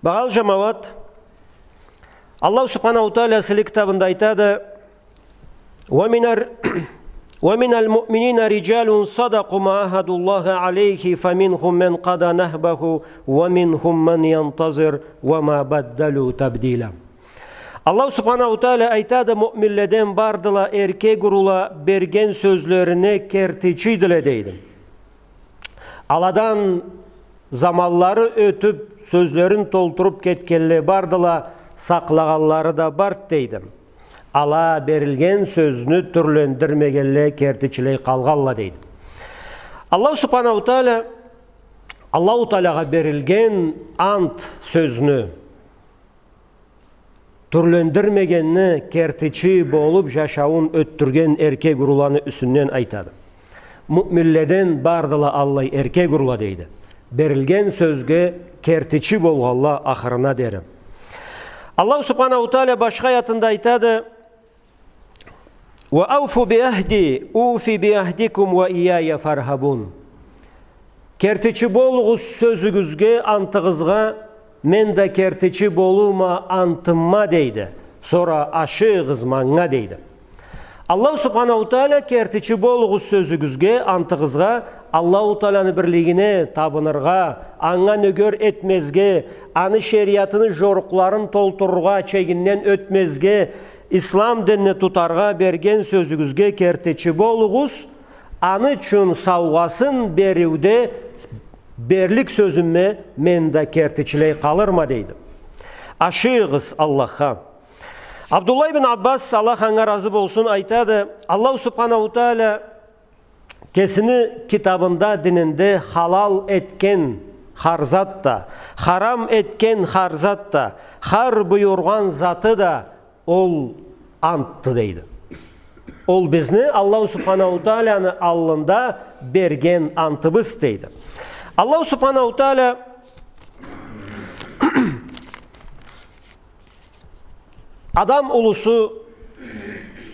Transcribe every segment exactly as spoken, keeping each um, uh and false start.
Багъалы жамауат, Аллаху Субханаху Тааля сыйлы китабында айтады: «ومن الر-، ومن المؤمنين رجال صدقوا ما عاهدوا الله عليه فمنهم من قضى نحبه ومنهم من ينتظر وما بدلوا تبديلا». Аллаху Субханаху Тааля айтады: «Муъминледен бардыла эркек урула берген сёзлерине кертичидиле», — дейди. Аладан заманлары ётюп, сёзлерин толтуруп кетгенле бардыла, сакълагъанлары да барды, дейди. Ала берилген сёзню тюрлендирмегенле, кертичилей къалгъанла, дейди. Аллаху Субханаху Тааля Аллаху Таалягъа берилген ант сёзню тюрлендирмегенни, кертичи болуп жашауун ётдюрген эркек уруланы юсюнден айтады. Муъминледен бардыла аллай эркек урула, дейди. Берилген сёзге кертичи болгъанла ахырына дери. Аллаху Субханаху Тааля башха аятында айтады: «وأوفوا بعهدي أوف بعهدكم وإياي فارهبون». Кертичи болугъуз сёзюгюзге, антыгъызгъа, мен да кертичи болума антыма, дейди. Сора ашыгъыз манга, дейди. Аллаху Субханаху Тааля: кертичи болугъуз сёзюгюзге, антыгъызгъа, Аллаху Тааляны бирлигине табыныргъа, анга нёгер этмезге, аны шериатыны жорукъларын толтурургъа, чегинден ётмезге, ислам динни тутаргъа берген сёзюгюзге кертичи болугъуз, аны ючюн саугъасын бериуде берлик сёзюме мен да кертичилей къалырма, дейди. Ашыгъыз Аллахха. Абдуллах ибн Аббас, Аллах анга разы болсун, айтады: Аллаху Субханаху Тааля кесини китабында, дининде халал этген хар зат да, харам этген хар зат да, хар буюргъан заты да ол антды, дейди. Ол бизни Аллаху Субханаху Тааляны аллында берген антыбыз, дейди. Аллаху Субханаху Тааля Адам улусу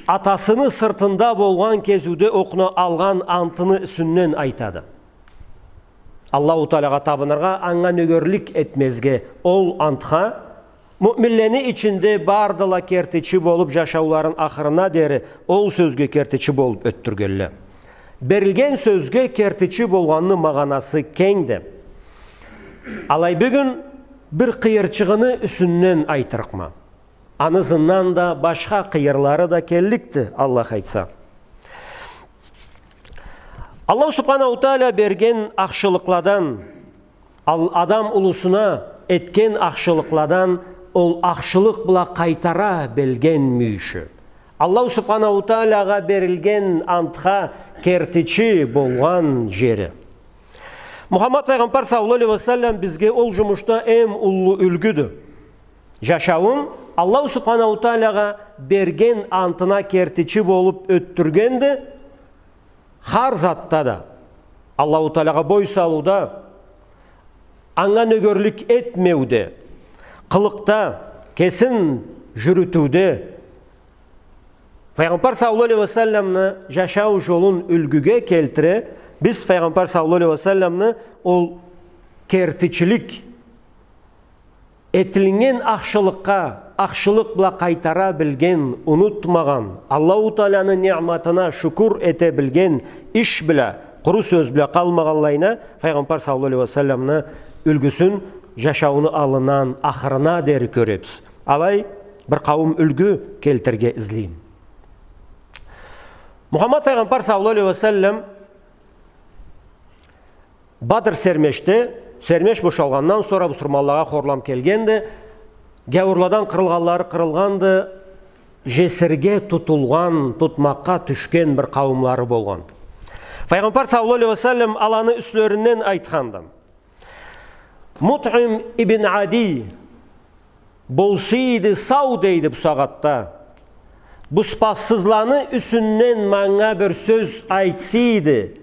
атасыны сыртында болгъан кезиуде окъуна алгъан антыны юсюнден айтады. Аллаху Таалягъа табыныргъа, анга нёгерлик этмезге ол антха, муъминлени ичинде бардыла кертичи болуп, жашауларын ахырына дери ол сёзге кертичи болуп ётдюргенле. Берилген сёзге кертичи болгъанны магъанасы кенгди. Алай, бюгюн бир къыйырчыгъыны юсюнден айтырыкъма. Аны ызындан да башха къыйырлары да келликди, Аллах айтса. Аллаху Субханаху Тааля берген ахшылыкъладан, ал-, адам улусуна этген ахшылыкъладан ол ахшылыкъ бла къайтара билген мюйюшю. Аллаху Субханаху Таалягъа берилген антха кертичи болгъан жери. Мухаммад Файгъамбар саллаллаху алейхи ва саллам бизге ол жумушда эм уллу юлгюдю. Жашауун Аллаху Субханаху Таалягъа берген антына кертичи болуп ётдюргенди. Хар затда да, Аллаху Таалягъа бой салыуда, анга нёгерлик этмеуде, къылыкъда, кесин жюрютюуде, Файгъамбар саллаллаху алейхи ва салламны жашау жолун юлгюге келтире. Биз Файгъамбар саллаллаху алейхи ва салламны ол кертичилик, этилиннген ахшылыкъгъа ахшылыкъ бла къайтара билген, унутмагъан, Аллаху Тааланы ниъматына шукур эте билген иш бла, къуру сёз бла къалмагъанлайына, Файгъамбар саллаллаху алейхи ва салламны юлгюсюн жашауну аллындан ахырына дери кёребиз. Алай, бир къауум юлгю келтирирге излейме. Мухаммад Файгъамбар саллаллаху алейхи ва саллам Бадр сермешде, сермеш бошалгъандан сора бусурманлагъа хорлам келгенди, гяуурладан къырылгъанлары къырылгъанды, жесирге тутулгъан, тутмакъгъа тюшген бир къауумлары болгъан. Файгъамбар саллаллаху алейхи ва саллам аланы юслеринден айтханды. Мутъим ибн Адий болсийды сау, дейди, бу сагъатда, бу сыпатсызланы юсюнден манга бир сёз айтсийды,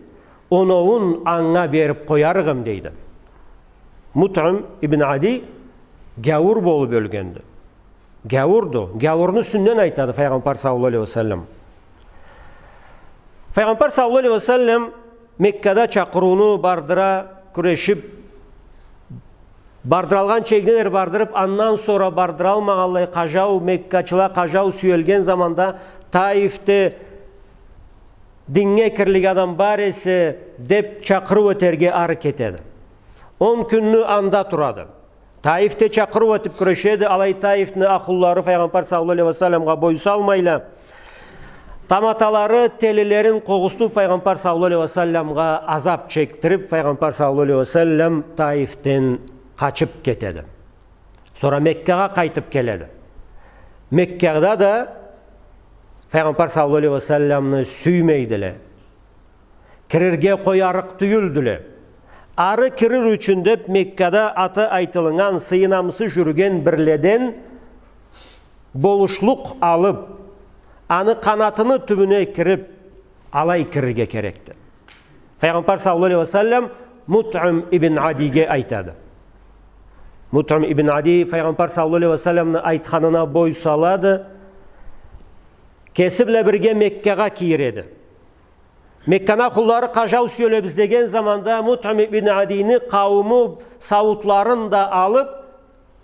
оноуун анга берип къоярыгъым, дейди. Мутъим ибн Адий гяуур болуп ёлгенди. Гяуурду. Гяуурну юсюнден айтады Файгъамбар саллаллаху алейхи ва саллам. Файгъамбар саллаллаху алейхи ва саллам Меккада чакъырыуну бардыра, кюрешип, Бардыралгъан чегине дери бардырып, андан сора бардыралмагъанлай, къажау, меккачыла къажау сюелген заманда Таифде диннге кирлик адам бар эсе, деп чакъырыу этерге ары кетеди. Он кюнню анда турады. Таифде чакъырыу этип кюрешеди, алай Таифни ахлулары Файгъамбар саллаллаху алейхи ва салламгъа бой салмайла. Таматалары телилерин къогъузтуп, Файгъамбар саллаллаху алейхи ва салламгъа азап чекдирип, Файгъамбар саллаллаху алейхи ва саллам Таифден къачып кетеди. Сора Меккагъа къайтып келеди. Меккада да Файгъамбар саллаллаху алейхи ва салламны сюймейдиле. Кирирге къоярыкъ тюйюлдюле. Ары кирир ючюн деп, Меккада аты айтылыннган, сыйы-намысы жюрюген бирледен болушлукъ алып, аны къанатыны тюбюне кирип, алай кирирге керекди. Файгъамбар саллаллаху алейхи ва саллам Мутъим ибн Адийге айтады. Мутъим ибн Адий Файгъамбар саллаллаху алейхи ва салламны айтханына бой салады. Кеси бла бирге Меккагъа киреди. Мекканы ахлулары къажау сюелебиз деген заманда Мутъим ибн Адийни къаууму сауутларын да алып,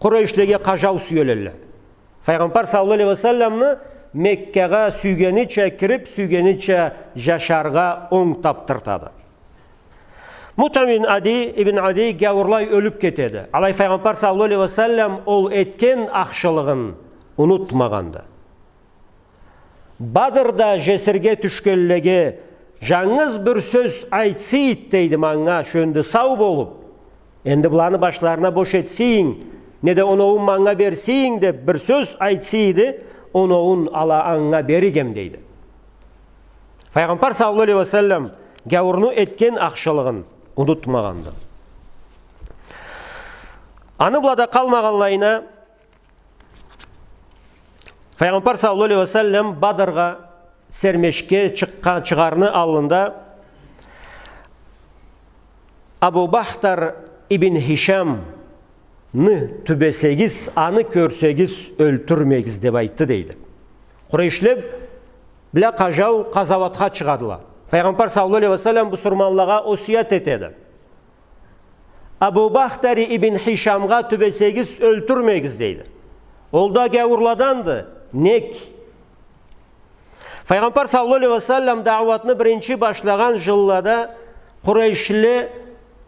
Къурайшлеге къажау сюелелле. Файгъамбар саллаллаху алейхи ва салламны Меккагъа сюйгенича кирип, сюйгенича жашаргъа онг тапдыртады. Мутъим ибн Адий, ибн Адий гяуурлай ёлюп кетеди. Алай Файгъамбар саллаллаху алейхи ва саллам ол этген ахшылыгъын унутмагъанды. Бадрда жесирге тюшгенлеге жангыз бир сёз айтсыйды, дейди, манга, шёндю сау болуп, энди буланы башларына бош этсейин, неда оноуун манга берсейин деп бир сёз айтсыйды, оноуун ала анга беригем, дейди. Файгъамбар саллаллаху алейхи ва саллам гяуурну этген ахшылыгъын унутмагъанды. Аны бла да къалмагъанлайына, Файгъамбар саллаллаху алейхи ва саллам Бадргъа сермешге чыкъгъа-, чыгъарны аллында Абу Бахтар ибн Хишамны тюбесегиз, аны кёрсегиз, ёлтюрмегиз, деп айтды, дейди. Къурайшле бла къажау къазауатха чыгъадыла. Файгъамбар саллаллаху алейхи ва саллам бусурманлагъа осият этеди. Абу Бахтари ибн Хишамгъа тюбесегиз, ёлтюрмегиз, дейди. Ол да гяуурладанды, нек? Файгъамбар саллаллаху алейхи ва саллам дауатны биринчи башлагъан жыллада Къурайшле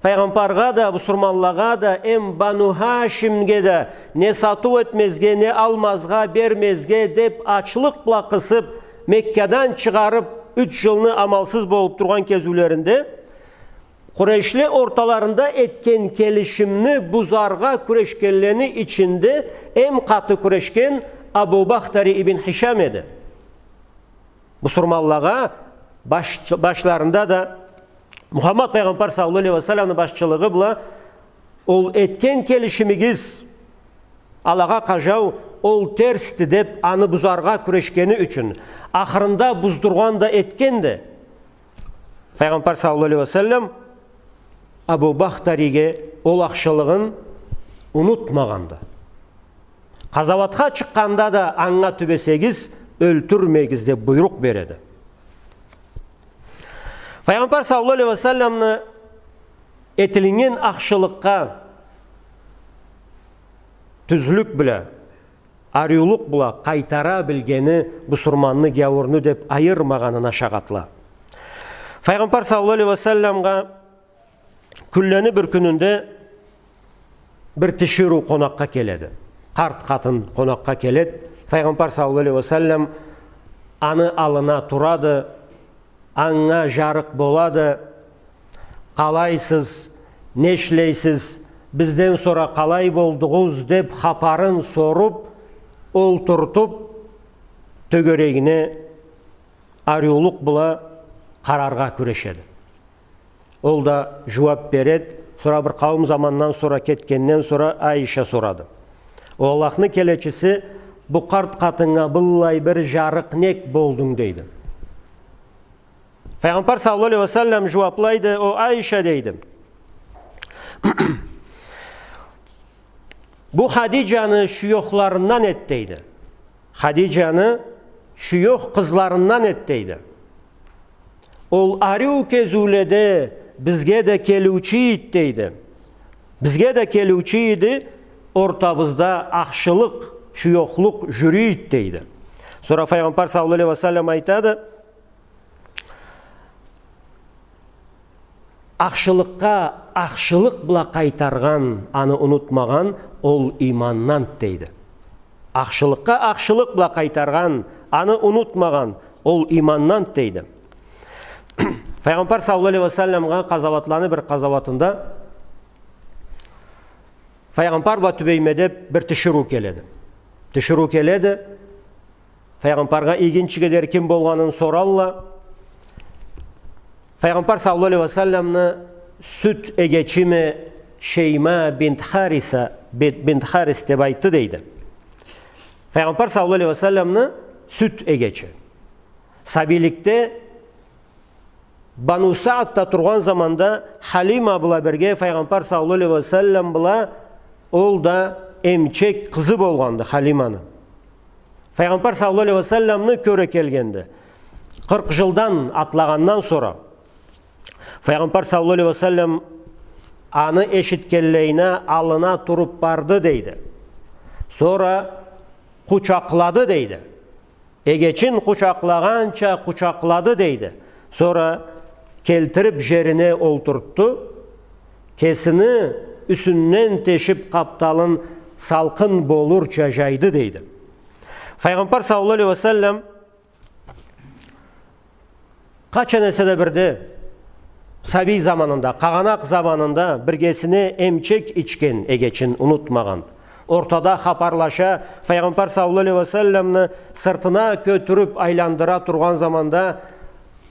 Файгъамбаргъа да, бусурманлагъа да, эм Бану Хашимге да не сатыу этмезге, не алмазгъа, бермезге деп ачлыкъ бла къысып, Меккадан чыгъарып, юч жылны амалсыз болуп тургъан кезиулеринде, Къурайшле орталарында этген келишимни бузаргъа кюрешгенлени ичинде эм къаты кюрешген Абу Бахтари ибн Хишам эди. Бусурманлагъа баш-, башларында да Мухаммад Файгъамбар саллаллаху алейхи ва салламны башчылыгъы бла ол этген келишимигиз, алагъа къажау, ол терсди деп, аны бузаргъа кюрешгени ючюн, ахырында буздургъан да, этген да. Файгъамбар саллаллаху алейхи ва саллам Абу Бахтариге ол ахшылыгъын унутмагъанды. Къазауатха чыкъгъанда да анга тюбесегиз, ёлтюрмегиз деп буйрукъ береди. Файгъамбар саллаллаху алейхи ва салламны этилиннген ахшылыкъгъа тюзлюк бла, ариулукъ бла къайтара билгени бусурманны гяуурну деп айырмагъанына шагъатла. Файгъамбар саллаллаху алейхи ва салламгъа кюнлени бир кюнюнде бир тиширыу къонакъгъа келеди. Къарт къатын къонакъгъа келеди. Файгъамбар саллаллаху алейхи ва саллам аны аллына турады. Анга жарыкъ болады. «Къалайсыз, не ишлейсиз, бизден сора къалай болдугъуз?» — деп хапарын соруп, олтуртуп, тёгерегине ариулукъ бла къараргъа кюрешеди. Ол да жууап береди. Сора бир къауум замандан сора, кетгенден сора, Айша сорады: «О Аллахны келечиси, бу къарт къатыннга быллай бир жарыкъ нек болдунг?» — дейди. Файгъамбар саллаллаху алейхи ва саллам жууаплайды: «О Айша, — дейди, — бу Хадиджаны шуёхларындан эди, — дейди. — Хадиджаны шуёх къызларындан эди, — дейди. — Ол ариу кезиуледе бизге да келиучю эди, — дейди. — Бизге да келиучю эди, ортабызда ахшылыкъ, шуёхлукъ жюрюй эди, дейди. Сора Файгъамбар саллаллаху алейхи ва саллам айтады: «Ахшылыкъгъа ахшылыкъ бла къайтаргъан, аны унутмагъан, ол иймандан», дейди. «Ахшылыкъгъа ахшылыкъ бла къайтаргъан, аны унутмагъан, ол иймандан», дейди. Файгъамбар саллаллаху алейхи ва салламгъа къазауатланы бир къазауатында Файгъамбар бла тюбейме деп бир тиширыу келеди. Тиширыу келеди. Файгъамбаргъа ийгинчиге дери ким болгъанын соралла. Файгъамбар саллаллаху алейхи ва салламны сют эгечиме Шейма бинт Хариса, бинт, бинт Харис деп айтды, дейди. Файгъамбар саллаллаху алейхи ва салламны сют эгечи. Сабийликде Бану Саадда тургъан заманда Халима бла бирге Файгъамбар саллаллаху алейхи ва саллам бла ол да эмчек къызы болгъанды Халиманы. Файгъамбар саллаллаху алейхи ва салламны кёре келгенди. Къыркъ жылдан атлагъандан сора Файгъамбар саллаллаху алейхи ва саллам аны эшитгенлейине аллына туруп барды, дейди. Сора къучакълады, дейди. Эгечин къучакълагъанча къучакълады, дейди. Сора келтирип жерине олтуртду. Кесини юсюнден тешип къапталын салкъын болурча жайды, дейди. Файгъамбар саллаллаху алейхи ва саллам къачан эсе да бирде, сабий заманында, къагъанакъ заманында биргесине эмчек ичген эгечин унутмагъан. Ортада хапарлаша, Файгъамбар саллаллаху алейхи ва салламны сыртына кётюрюп айландыра тургъан заманда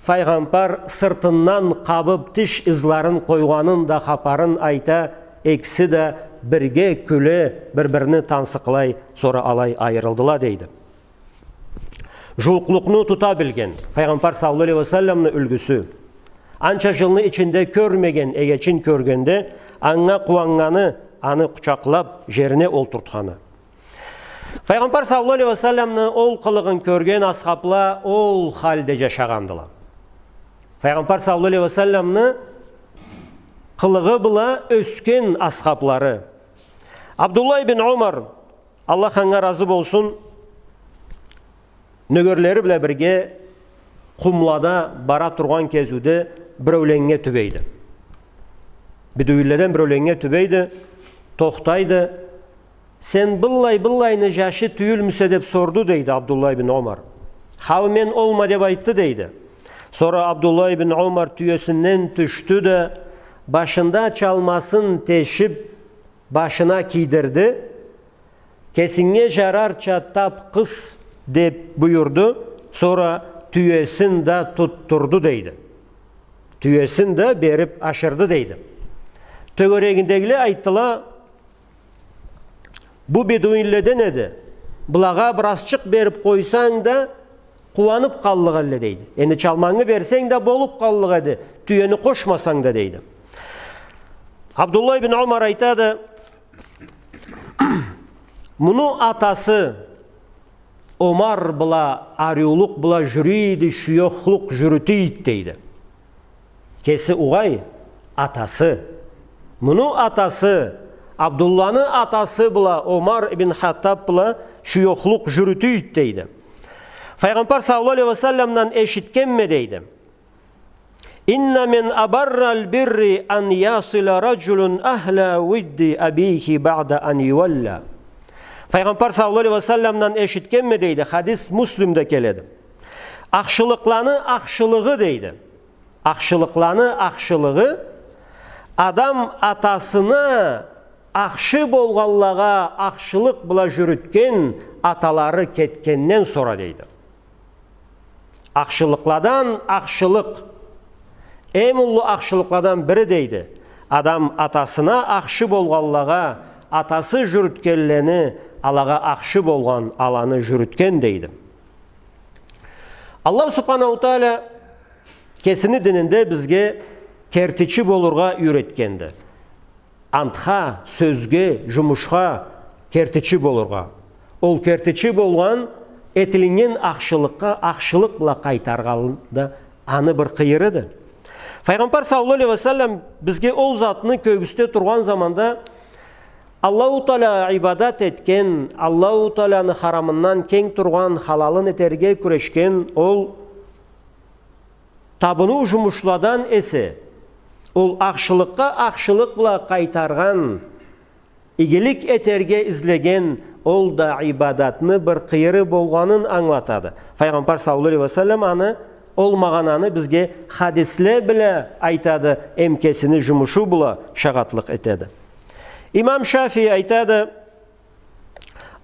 Файгъамбар сыртындан къабып тиш ызларын къойгъанын да хапарын айта, экиси да бирге кюле, бир-бирини тансыкълай, сора алай айырылдыла, дейди. Жууукълукъну тута билген Файгъамбар саллаллаху алейхи ва салламны юлгюсю. Анча жылны ичинде кёрмеген эгечин кёргенде, анга къууаннганы, аны къучакълап, жерине олтуртханы. Файгъамбар саллаллаху алейхи ва салламны ол къылыгъын кёрген асхабла ол халде жашагъандыла. Файгъамбар саллаллаху алейхи ва салламны къылыгъы бла ёсген асхаблары. Абдуллах ибн Умар, Аллах анга разы болсун, нёгерлери бла бирге къумлада бара тургъан кезиуде биреуленнге тюбейди. Бедуинледен биреуленнге тюбейди, тохтайды. «Сен быллай-быллайны жашы тюйюлмюсе?» — деп сорду, дейди Абдуллах ибн Умар. «Хау, мен олма», — деп айтды, дейди. Сора Абдуллах ибн Умар тюесинден тюшдю да, башында чалмасын тешип, башына кийдирди. «Кесинге жарарча тап, къыс», — деп буюрду, сора тюесин да туттурду, дейди. Тюесин да берип ашырды, дейди. Тёгерегиндегиле айтдыла: «Бу бедуинледен эди. Былагъа биразчыкъ берип къойсанг да, къууанып къаллыкъ элле», — дейди. «Энди чалмангы берсенг да, болуп къаллыкъ эди, тюени къошмасанг да», — дейди. Абдуллах ибн Умар айтады: «Муну атасы Омар бла ариулукъ бла жюрюйдю, шуёхлукъ жюрютюйдю», — дейди. Кеси угъай, атасы. Муну атасы, Абдулланы атасы бла, Омар ибн Хаттаб бла шуёхлукъ жюрютюйдю, дейди. Файгъамбар саллаллаху алейхи ва салламдан эшитгенме, дейди. «Инна мин абаррал бирри ан ясила раджулун ахла видди абихи баъда ан ювалла». Файгъамбар саллаллаху алейхи ва салламдан эшитгенме, дейди, хадис Муслимде келеди. Ахшылыкъланы ахшылыгъы, дейди. Ахшылыкъланы ахшылыгъы, адам атасына ахшы болгъанлагъа ахшылыкъ бла жюрютген аталары кетгенден сора, дейди. Ахшылыкъладан ахшылыкъ. Эм уллу ахшылыкъладан бири, дейди. Адам атасына ахшы болгъанлагъа, атасы жюрютгенлени, алагъа ахшы болгъан, аланы жюрютген, дейди. Аллаху Субханаху Тааля кесини дининде бизге кертичи болургъа юйретгенди. Антха, сёзге, жумушха кертичи болургъа. Ол кертичи болгъан, этилиннген ахшылыкъгъа ахшылыкъ бла къайтаргъан да аны бир къыйырыды. Файгъамбар саллаллаху алейхи ва саллам бизге ол затны кёргюзте тургъан заманда, Аллаху Тааля ибадат этген, Аллаху Тааляны харамындан кенг тургъан, халалын этерге кюрешген ол табыныу жумушладан эсе, ол ахшылыкъгъа ахшылыкъ бла къайтаргъан, игилик этерге излеген, ол да ибадатны бир къыйыры болгъанын ангылатады. Файгъамбар саллаллаху алейхи ва саллам аны, ол магъананы бизге хадисле бла айтады, эм кесини жумушу бла шагъатлыкъ этеди. Имам Шафии айтады: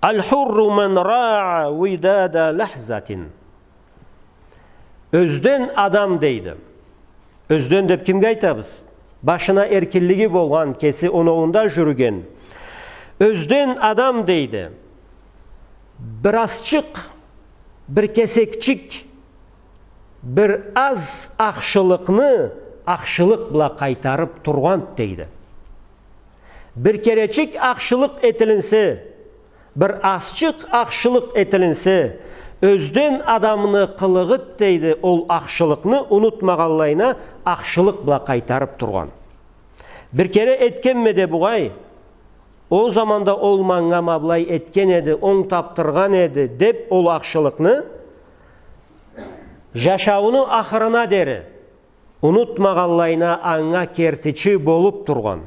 «Аль-хурру ман раа видада лахзатин». Ёзден адам, дейди. Ёзден деп кимге айтабыз? Башына эркинлиги болгъан, кеси оноуунда жюрюген. Ёзден адам, дейди, бир азчыкъ, бир кесекчик, бир аз ахшылыкъны ахшылыкъ бла къайтарып тургъан, дейди. Бир керечик ахшылыкъ этилинсе, бир азчыкъ ахшылыкъ этилинсе, ёзден адамны къылыгъыд, дейди, ол ахшылыкъны унутмагъанлайына ахшылыкъ бла къайтарып тургъан. Бир кере этгенме да бугъай, ол заманда ол манга ма былай этген эди, онг тапдыргъан эди, деп ол ахшылыкъны жашаууну ахырына дери унутмагъанлайына анга кертичи болуп тургъан.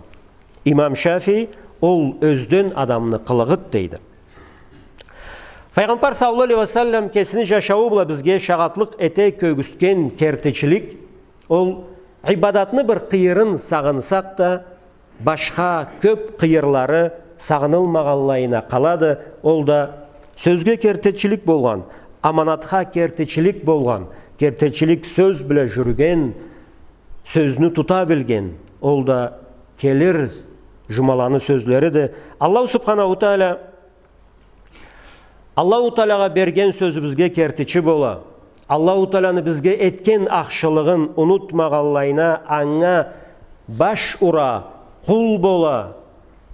Имам Шафии ол ёзден адамны къылыгъыд, дейди. Файгъамбар саллаллаху алейхи ва саллам кесини жашауу бла бизге шагъатлыкъ эте кёргюзтген кертичилик, ол ибадатны бир къыйырын сагъынсакъ да, башха кёп къыйырлары сагъынылмагъанлайына къалады. Ол да сёзге кертичилик болгъан, аманатха кертичилик болгъан, кертичилик сёз бла жюрюген, сёзню тута билген, ол да келир жумаланы сёзлериди. Аллаху Субханаху Тааля Аллаху Тааляга берген сёзюбюзге кертичи бола, Аллаху Тааляны бизге этген ахшылыгъын унутмагъанлайына анга баш ура, къул бола,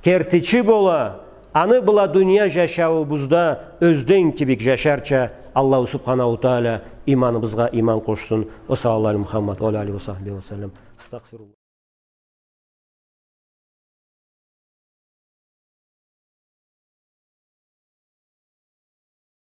кертичи бола, аны бла дуния жашауубузда ёзден кибик жашарча Аллаху Субханаху Тааля иманыбызгъа иман къошсун. Ва саллаллаху аля Мухаммад ва аля алихи ва сахбихи ва саллам. Астагъфируллах.